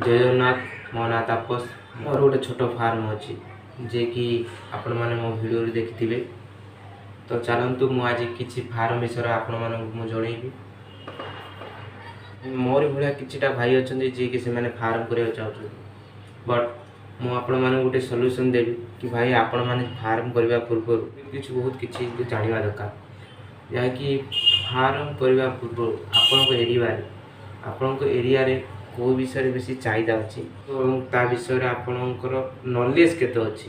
ଜୟ ଜଗନ୍ନାଥ। ମୋ ନାଁ ତାପସ। ମୋର ଗୋଟେ ଛୋଟ ଫାର୍ମ ଅଛି, ଯିଏକି ଆପଣମାନେ ମୋ ଭିଡ଼ିଓରେ ଦେଖିଥିବେ। ତ ଚାଲନ୍ତୁ, ମୁଁ ଆଜି କିଛି ଫାର୍ମ ବିଷୟରେ ଆପଣମାନଙ୍କୁ ମୁଁ ଜଣେଇବି। ମୋରି ଭଳିଆ କିଛିଟା ଭାଇ ଅଛନ୍ତି, ଯିଏକି ସେମାନେ ଫାର୍ମ କରିବାକୁ ଚାହୁଁଛନ୍ତି। ବଟ୍ ମୁଁ ଆପଣମାନଙ୍କୁ ଗୋଟେ ସଲ୍ୟୁସନ୍ ଦେବି କି ଭାଇ, ଆପଣମାନେ ଫାର୍ମ କରିବା ପୂର୍ବରୁ କିଛି ବହୁତ କିଛି ଜାଣିବା ଦରକାର, ଯାହାକି ଫାର୍ମ କରିବା ପୂର୍ବରୁ ଆପଣଙ୍କ ଏରିଆରେ କେଉଁ ବିଷୟରେ ବେଶୀ ଚାହିଦା ଅଛି ଏବଂ ତା ବିଷୟରେ ଆପଣଙ୍କର ନଲେଜ୍ କେତେ ଅଛି।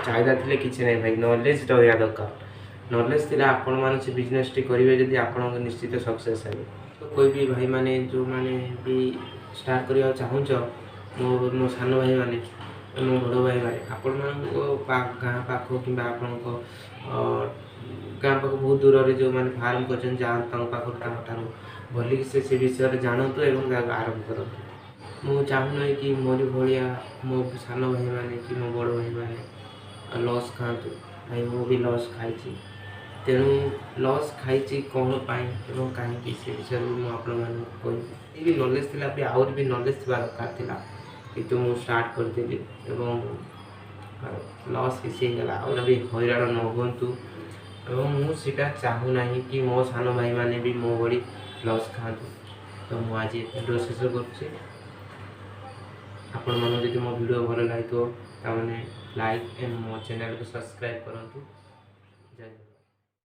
ଚାହିଦା ଥିଲେ କିଛି ନାହିଁ ଭାଇ, ନଲେଜ୍ ରହିବା ଦରକାର। ନଲେଜ୍ ଥିଲେ ଆପଣମାନେ ସେ ବିଜନେସ୍ଟି କରିବେ ଯଦି, ଆପଣଙ୍କ ନିଶ୍ଚିତ ସକ୍ସେସ୍ ହେବେ। ତ କହିବି ଭାଇମାନେ, ଯେଉଁମାନେ ବି ଷ୍ଟାର୍ଟ କରିବାକୁ ଚାହୁଁଛ, ମୋ ମୋ ସାନ ଭାଇମାନେ, ମୋ ବଡ଼ ଭାଇମାନେ, ଆପଣମାନଙ୍କ ଗାଁ ପାଖ କିମ୍ବା ଆପଣଙ୍କ ଗାଁ ପାଖ ବହୁତ ଦୂରରେ ଯେଉଁମାନେ ଫାର୍ମ କରିଛନ୍ତି, ଯାଆନ୍ତୁ ତାଙ୍କ ପାଖରୁ, ତାଙ୍କଠାରୁ ଭଲିକି ସେ ସେ ବିଷୟରେ ଜାଣନ୍ତୁ ଏବଂ ତାକୁ ଆରମ୍ଭ କରନ୍ତୁ। ମୁଁ ଚାହୁଁନାହିଁ କି ମୋରି ଭଳିଆ ମୋ ସାନ ଭାଇମାନେ କି ମୋ ବଡ଼ ଭାଇମାନେ ଲସ୍ ଖାଆନ୍ତୁ। ଭାଇ, ମୁଁ ବି ଲସ୍ ଖାଇଛି। ତେଣୁ ଲସ୍ ଖାଇଛି କ'ଣ ପାଇଁ ଏବଂ କାହିଁକି, ସେ ବିଷୟରେ ବି ମୁଁ ଆପଣମାନଙ୍କୁ କହିବି। ଏ ବି ନଲେଜ୍ ଥିଲା ବି, ଆହୁରି ବି ନଲେଜ୍ ଥିବା ଦରକାର ଥିଲା, କିନ୍ତୁ ମୁଁ ଷ୍ଟାର୍ଟ କରିଦେଲି ଏବଂ ଲସ୍ କିଛି ହେଇଗଲା। ଆଉ ବି ହଇରାଣ ନ ହୁଅନ୍ତୁ ଏବଂ ମୁଁ ସେଇଟା ଚାହୁଁନାହିଁ କି ମୋ ସାନ ଭାଇମାନେ ବି ମୋ ଭଳି ଲସ୍ ଖାଆନ୍ତୁ। ତ ମୁଁ ଆଜି ଭିଡ଼ିଓ ଶେଷ କରୁଛି। ଆପଣମାନଙ୍କୁ ଯଦି ମୋ ଭିଡ଼ିଓ ଭଲ ଲାଗିଥିବ, ତାମାନେ ଲାଇକ୍ ଆଣ୍ଡ ମୋ ଚ୍ୟାନେଲକୁ ସବସ୍କ୍ରାଇବ୍ କରନ୍ତୁ। ଜୟ ଜଗନ୍ନାଥ।